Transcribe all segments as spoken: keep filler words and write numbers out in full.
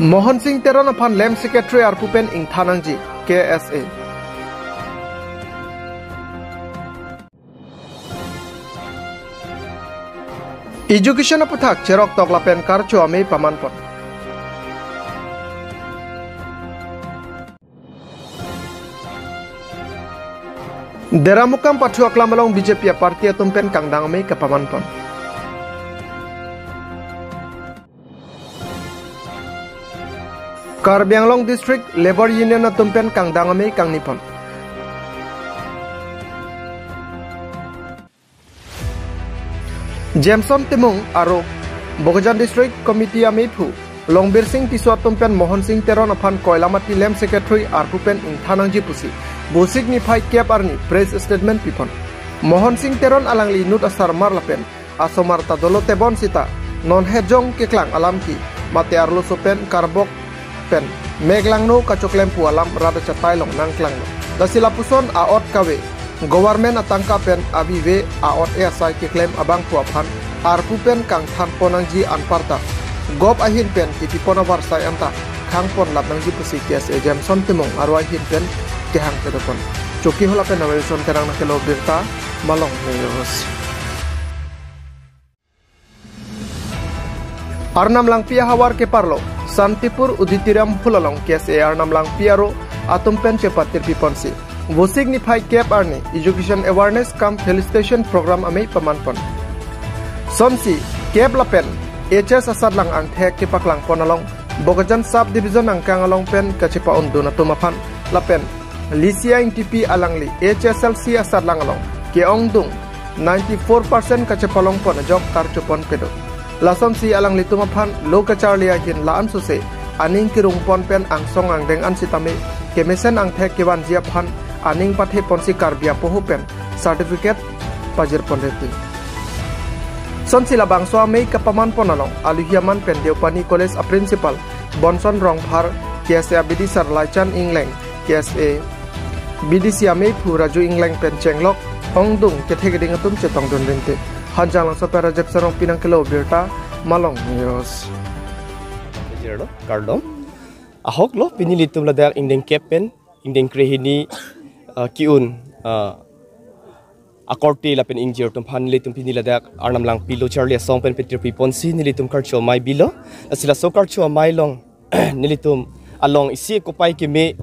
Mohan Singh Teron aphan Lem Secretary arpu pen ingthan nangji, K S A. Education aputhak cheroktok lapen karcho amei pamanpon. Deramukam pathu aklam along B J P aparty atum pen kangdang amei kapamanpon. Karbi Anglong District Labour Union atum pen kangdang amei kangnipon. Jameson Timung aro Bokajan District Committee ameiphu Longbir Singh Tisso atum pen Mohan Singh Teron aphan Koilamati Lem Secretary arpu pen ingthan nangji pusi Vosik niphai kep arni press statement pipon. Mohan Singh Teron alangli inut asarmar lapen asomar ta dolo tebon sita non hejong keklang alam ke mate arloso pen karbok pen meklangno kachoklem pu alam rat achatai along nangklanglo. Lasi lapuson a-ot kave government atangka pen avive a-ot e asai keklem abangphu aphan arpu pen kangthanpon nangji anparta gop ahin pen kipipon avarsai anta khangpon lap nangji pusi K S A Jameson Timung aro ahin pen kehang kedopon. Chokihola pen Naveson Terang nangkelo birta, Malong News. Arnam Langpi ahavar keparlo Santipur Auditorium Hall along K S A Arnam Langpi aro atum pen chepatirpiponsi Vosik niphai kep arni Education Awareness cum Felicitation Program amei pamanpon. Sonsi kep lapen H S asatlang angthek kepaklangpon along Bokajan Sub Division angkang along pen kachepa-undun atum aphan lapen Lisia Ingtipi alangli H S L C asatlang along ke-ongdung ninety-four percent kachepalongpon ajok karchopon pedo. Lasonsi alanglitum aphan lo kacharli ahin la-an sose aning kerungpon pen angsong angdeng an sitame kemesen angthek kevanji aphan aning patheponsi Karbi apoho pen certificate pajirpon reti. Sonsi labangso amei kapamanpon along aluhi aman pen Deopani College a Principal Bonson Rongphar, K S A abidi sar Laichan Engleng, K S A B D C ameiphu Raju Engleng pen chenglok ongdung kethe keding atum chetongdun rinte. Hanjanglangso pen Rajab Sarong pinang kelo birta, Malong News. Jirlo, kardom. Ahok lo, pini nelitum ladak ingdeng kep pen ingdeng krehini, uh, ki-un, uh, akorte lapen ingjir atum aphan nelitum pini ladak Arnam Langpi lo charli asong pen petir piponsi nelitum karcho amei bilo. Lasi laso karcho amei along nelitum along isi kopai keme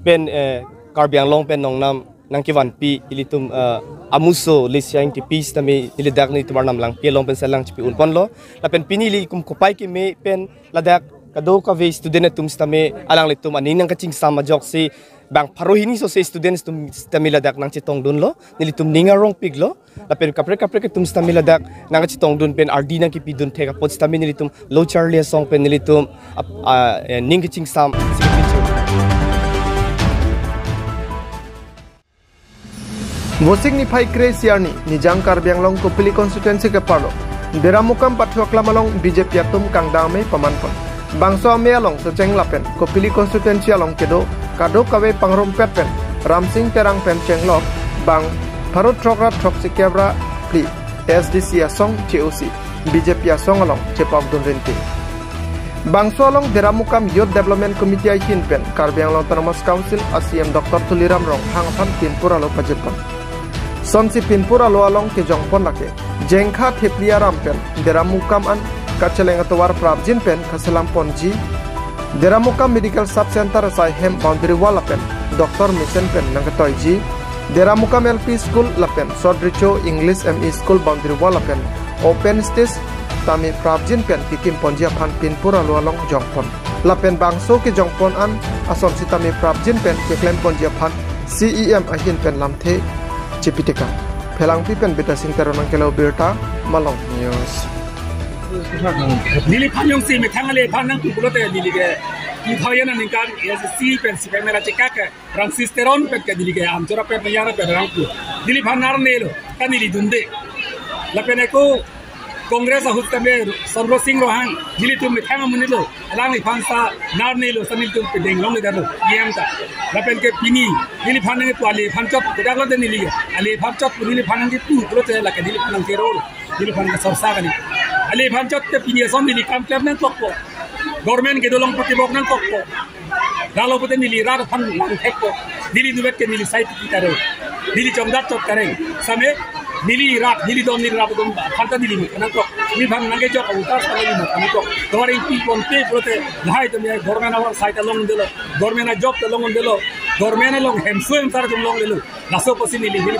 pen, eh, Karbi Anglong pen nongnam nangkevanpi ilitum, eh, amuso Lisia Ingtipi sitame nelidak nelitum Arnam Langpi along pen selang chipi-unponlo. Lapen pini nelitum kopai keme pen ladak kadokave student atum sitame alanglitum aning nangkachingsam ajoksi bang pharo hini sose students atum sitame ladak nangchetongdunlo, nelitum ning arongpiklo, lapen kaprek kaprek atum sitame ladak nangchetongdun pen ardi nangkipidun thek apot sitame nelitum lo charli asong pen nelitum ap-, a, eh, ning kachingsam si kapichu. Vosik niphai kre-isi arni Nijang Karbi Anglong Kopili constituency keparlo Deramukam pathu aklam along B J P atum kangdang amei pamanpon. Bangso amei along Socheng lapen Kopili constituency along kedo kadokave pangrumpet pen Ramsing Terang pen chenglok bang pharo throk ra throksi kep ra phli S D C asong che-osi B J P asong along chepokdun rinte. Bangso along Deramukam Youth Development Committee ahin pen Karbi Anglong Autonomous Council a C E M Doctor Tuliram Ronghang aphan pinpur alo pajirpon. Sonsi pinpur alo along kejongpon lake Jengkha Thepli aram pen Deramukam an kacheleng atovar prapjin pen kaselamponji. Deramukam Medical Sub Center asai hem boundary wall lapen Doctor Mission pen nangketoiji. Deramukam L P School lapen Sodricho English M E School boundary wall lapen open stage tame prapjin pen kikimponji aphan pinpur alo along jongpon. Lapen bangso kejongpon an ason sitame prapjin pen keklemponji aphan C E M ahin pen lamthe chipitekang. Phelangpi pen Bidya Sing Teron nangkelo birta, Malong News. Neliphan jongsi methang ale phan nangpu pulote neli ke two thousand aningkan S C pen C P M era chekak ke Francis Teron pen ke neli ke amchora pen neyara pen rangpu. Neliphan narnelo, ta neli dunde. Lapen eko Congress ahut tame Sorbosing Ronghang, nelitum methang amonit lo, alangliphan sa narnelo, sa nelitum pedeng longledetlo, E M ta. Lapen ke pini, neliphan nangpu aliphan chot, kedaklo de neli, aliphan chot, neliphan nangpu, pulote lake neliphan nangkerol, neliphan ke sorsa kali. Aliphan chot te pini ason neli kam klem nangkokpo. Government kedo along patibok nangkokpo. Lalo pute neli rat aphan langthekpo. Neli nuvet ke neli sai tiki kareng. Neli chongdat chot kareng. Same neli rat, neli don, neli rat don aphan ta neli mut nangkok. Neliphan nangkejok abutar sa neli mut nangkok. Tovar ingpi ponpe pulote lahai tame government avar sai ta longdelo. Government a job ta longdelo. Government along hemso hemsar atum longdelo. Laso apotsi neli neli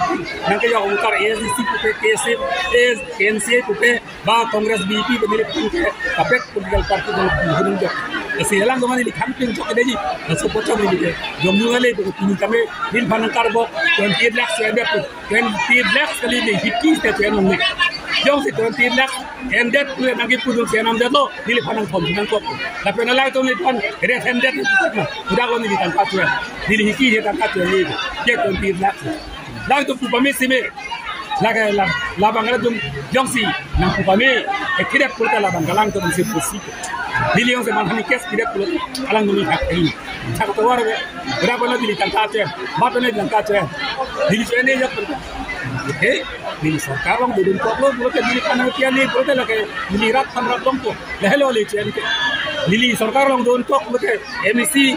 nangkejok abutar A S D C pupe, K S A, A S, K N C A pupe, ba Congress, B J P pen neli pun ke kaprek political party dolo pun hunung jok. Lasi alang doman neli khang pin jok kedaji. Laso apot neli ke jomnu ale bo pini kami neliphan nangkarbok twenty eight lakhs ke ada pun. Twenty eight lakhs kali neli hiki se pen nung. Jongsi twenty eight lakhs ended pule nangkipudun se namdetlo, neliphan nangthom nangkok. Lapen alangtum neliphan red handed nangkok na. Udah lo neli tangka tuan. Neli hiki he tangka tuan neli. Ke twenty eight lakhs. Alangtum pu pame sime. Lake la, labang alangtum jongsi nangpu pame, eh, kidat pulta labang alangtum si pusi. Neli jongsi manghani kes kidat pulta alangtum ni hak ini. Chak tovar be, berapa na neli tangka tuan, berapa na tangka tuan. Neli tuan ni jak pulta. Eh, neli sorkar along dodun koklo, pulta neliphan nangpian ni, pulta lake neli rat aphan rat longpo. Lahelo neli tuan ke. Neli sorkar along dodun kok pulta M A C,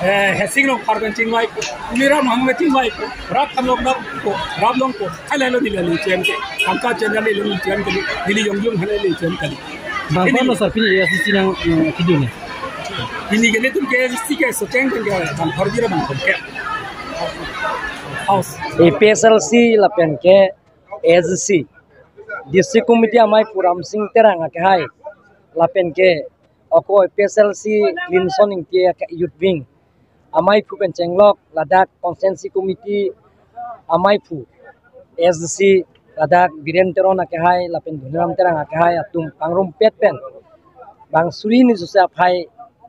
eh, Hesing Rongphar pen chingvaipo. Neli rat mahang pen chingvaipo. Rat aphan longdakpo, rat longpo. Halalo neli neli tuan ke. Tangka tuan neli neli tuan ke. Neli jongjung halalo neli tuan ke. Bang, ini bang, sir, pini A S D C nang, eh, kidun ni. Pini ke netum ke A S D C ke Socheng pen ke bang Horjira bang ke. House. A P H L C lapen ke A S D C. District Committee amei pu Ramsing Terang akehai. Lapen ke ako A P H L C Clinton Ingti ake Youth Wing. Amei pu pen chenglok ladak Constituency Committee amei pu A S D C ladak Biren Teron akehai lapen Dhoniram Terang akehai atum pangrumpet pen bang suri ni suse aphai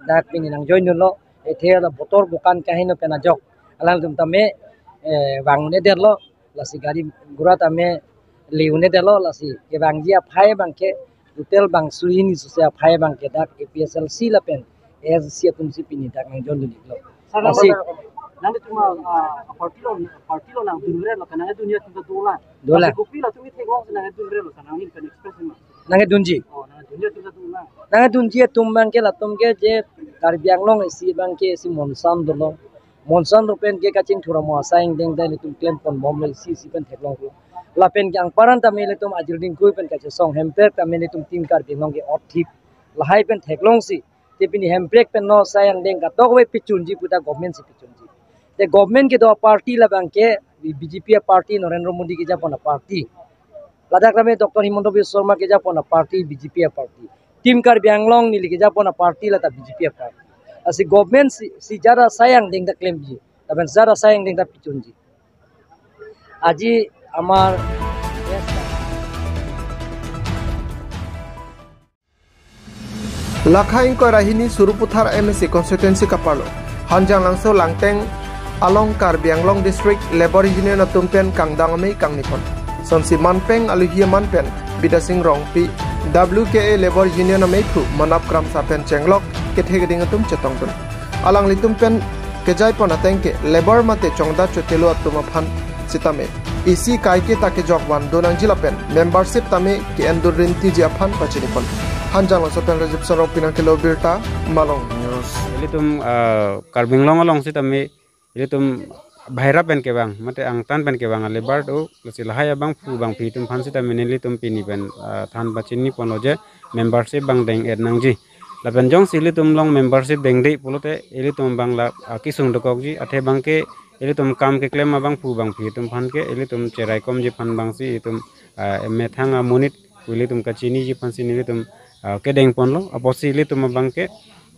dak pini nang join lo ethe la botor bukan kaheno pen ajok alangtum tame, eh, bang ne der lo lasi gari gura tame le un-edetlo lasi kevangji aphai abang ke total bang suri ni suse aphai abang ke dak A P H L C lapen A S D C atum si pini dak nang join dunlo. Sir, lasi nang, nangtum, ah, party lo, party lo nangdunre lo, nangdunji atum ta dolang. Dolang. Lasi kopi latum itheklong si nangdunre lo, sir, nangning pen express ma. Nangdunji. Oh, nangdunji atum ta dolang. Nangdunji atum abang ke latum ke je Karbi Anglong isi abang ke isi Monsan dolo. Monsan pen ke kachingthur amo asai angdeng ta ilitum klem ponbom le isi pen theklonglo. Lapen ke anparta tame ilitum ajir dingkui pen kachesong hemprek tame ilitum Team Karbi Anglong ke othip lahai pen theklongsi. Te pini hemprek pen non asai angdeng katok ave pichunji puta government si pichunji. Te government kedo aparty labang ke B J P aparty, Narendra Modi kejapon aparty. Ladak tame Doctor Himanta Biswa Sarma kejapon aparty, B J P aparty. Team Karbi Anglong neli kejapon aparty lata B J P aparty. Lasi government si, si jara asai angdeng ta klemji. Lapen jara asai angdeng ta pichunji. Aji amar Lakha ingkoi ra hini Sarupathar M A C constituency kaparlo Hanjanglangso Langteng along Karbi Anglong District Labour Union atum pen kangdang amei kangnipon. Sonsi manpeng aluhi aman pen Bidasing Rongpi W K A Labour Union ameiphu Manap Kramsa pen chenglok kethe keding atum chetongdun. Alanglitum pen kejaipon ateng ke labour mate chongdat chotelo atum aphan sitame isi kaike ta kejok van donangji lapen membership tame ke-endun rintiji aphan pachinipon. Hanjanglangso pen Rajib Sarong pinang kelo birta Malong News. Ilitum, ah, Karbi Anglong along sitame ilitum bahira pen kevang mate angtan pen kevang a labour do, lasi lahai abangphu bangphi atum aphan sitame nelitum pini pen, ah, than pachiniponlo je membership bang deng-et nangji. Lapen jongsi ilitum along membership dengde pulote ilitum abang la, ah, kesung dokokji, athe abang ke ilitum kam keklem abangphu bangphi atum aphan ke ilitum cheraikomji aphan abangsi ilitum, ah, emethang amonit pu ilitum kachiniji aphansi nelitum, ah, kedengponlo. Apotsi ilitum abang ke,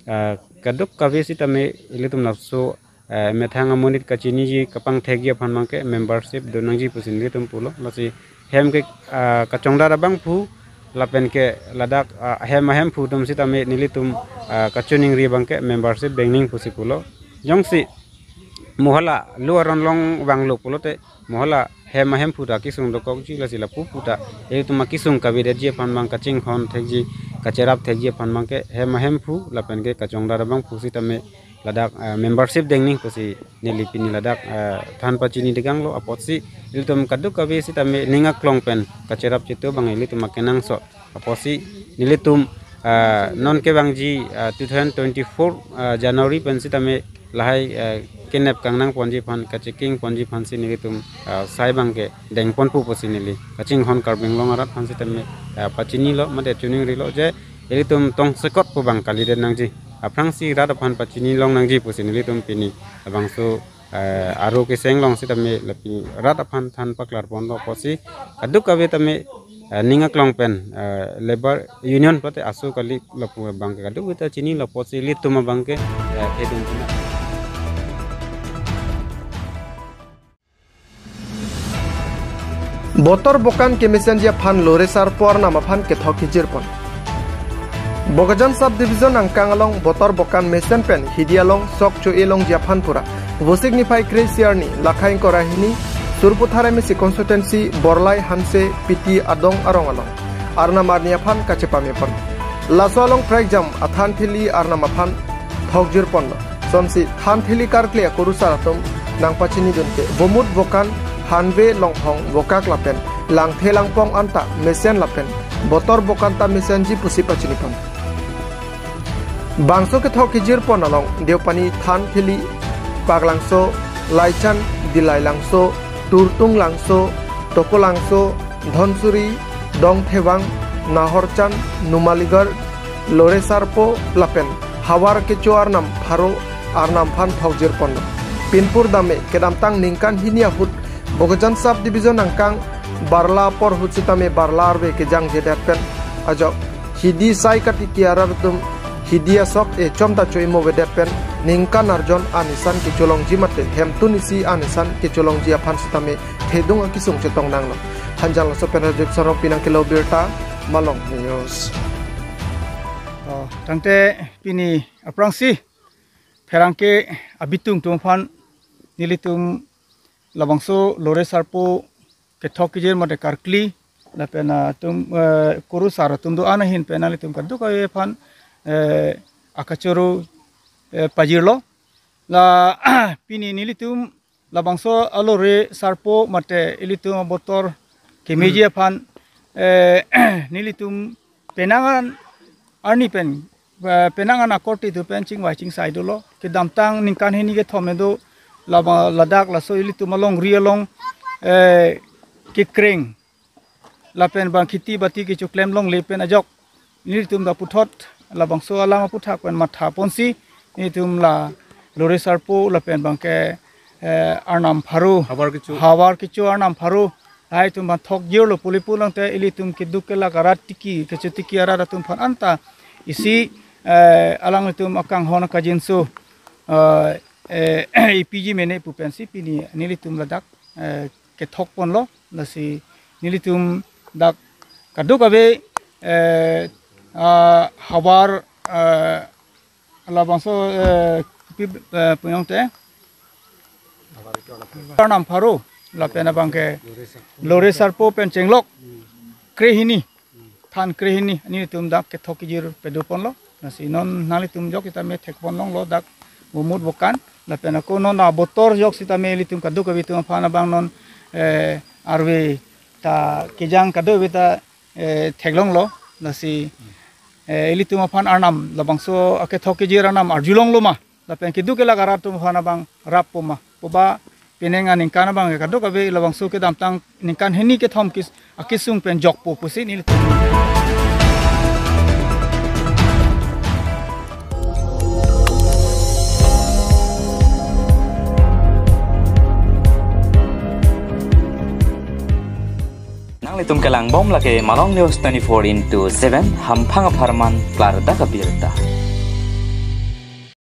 ah, kadokave sitame ilitum laso, eh, emethang amonit kachiniji kapangthekji aphan abang ke membership donangji pusi nelitum pulo. Lasi hem ke, ah, kachongdat abangphu lapen ke ladak, ah, hem ahemphu atum sitame nelitum, ah, kachiningri abang ke membership dengning pusi pulo. Jongsi mo hala lo aron along vanglo pulote mo hala hem ahemphu ta kesung dokokji, lasi lapu puta ilitum akesung kavedetji aphan abang kachinghon thekji, kacherap thekji aphan abang ke hem ahemphu lapen ke kachongdat abangphu sitame ladak, eh, membership dengning pusi neli pini ladak, eh, than pachini deganglo. Apotsi ilitum kadokave sitame ning aklong pen kacherap chetu abang ilitum akenangsot. Apotsi nelitum Ah, non kevangji, ah, two thousand twenty-four, ah, January pen sitame lahai, ah, kenep kangnang ponji aphan, kachecking ponji aphansi nelitum, ah, sai abangke dengponpo pusi neli kachinghon Karbi Anglong arat aphan sitame, ah, pachinilo, mate chiningrilo je ilitum tongsekot pu abang kalidet nangji. Aphrangsi rat aphan pachini long nangji pusi nelitum pini labangso, eh, aro keseng along sitame lapen rat aphan than paklar ponlo pusi kadokave tame, eh, ning aklong pen, eh, labour union pate ASU kali lapu abangke kadokave ta chinilo pusi ilitum abangke, eh, thedung puna. Botor bokan kemesenji aphan Lore Sarpo arnam aphan kethok kejirpon. Bokajan Sub Division angkang along botor bokan mesen pen hidi along sok cho-e longji aphan pura Vosik niphai kre-isi arni, Lakhai Korahini, Surputhar M A C constituency, Borlai Hanse Piti adong arong along arnam arni aphan kachepamepon. Laso along prekjam athan theli arnam aphan thokjirponlo. Sonsi than theli karkli akurusar atum nangpachinidun ke vomut vokan, hanve, longhong, vokak lapen langthe langpong anta mesen lapen botor bokan ta mesenji pusi pachinipon. Bangso kethok kejirpon along Deopani, than theli, Paklangso, Laichan, Dilailangso, Turtunglangso, Tokolangso, Dhonsuri, Dongthevang, Nahorchan, Numaligarh, Lore Sarpo lapen havar kecho arnam pharo arnam aphan thokjirponlo. Pinpur dame kedamtang ningkan hini ahut Bokajan Sub Division angkang Barla apor ahut sitame Barla arve kejangjedet pen ajok hidi sai katiki arat atum hidi asok echom ta cho-imo avedet pen ningkan arjon anisan kecholongji mate hemtun isi anisan kecholongji aphan sitame thedung akesung chetong nanglo. Hanjan laso pen Rajib Sarong pinang kelo birta Malong News. Oh, tangte pini aphrangsi pherangke abitung atum aphan nelitum labangso Lore Sarpo kethok kejir mate karkli lapen, ah, atum, eh, kurusar atum do-an ahin pen nelitum kadokave aphan, eh, akachoro, eh, pajirlo. La pini nelitum labangso a-Lore Sarpo mate ilitum abotor kemeji aphan, eh, nelitum penang an arni pen, eh, penang an akorte atum pen chingvai chingsai dolo. Kedamtang ningkan hini kethom do laba ladak laso ilitum alongri along, eh, kekreng lapen bang kheti bati kechoklem longle pen ajok nelitum ta puthot labangso alam aputhak pen mathaponsi nelitum la Lore Sarpo lapen bangke, eh, arnam pharo, havar kecho, havar kecho arnam pharo lahai atum aphan thokjirlo pu le pu tangte ilitum keduk kelak arat tiki kechotiki arat atum aphan anta isi, eh, alanglitum akanghon akajinso, eh, eh, ipiji mene pu pensi pini nelitum ladak, eh, kethokponlo. Lasi nelitum dak kadokave, eh, ah, havar, eh, labangso, eh, pi, eh, punyong te arnam pharo lapen abangke Lore Sarpo pen chenglok krehini, than krehini nelitum dak kethok kejir padoponlo. Lasi non nanglitum ajok sitame thekpon longlo dak vomut vokan lapen ako non abotor ajok sitame ilitum kadokave atum aphan abang non, eh, arve ta kejang kadokave ta, eh, theklonglo. Lasi, eh, ilitum aphan arnam labangso akethok kejir arnam arjulonglo ma lapen keduk kelak arat atum aphan abang rappo ma pu ba penang aningkan abang kadokave labangso kedamtang ningkan hini kethom kis akesung pen jokpo pusi nelitum. Nanglitum kelangbom lake Malong News twenty-four into seven, hamphang apharman klardak abirta.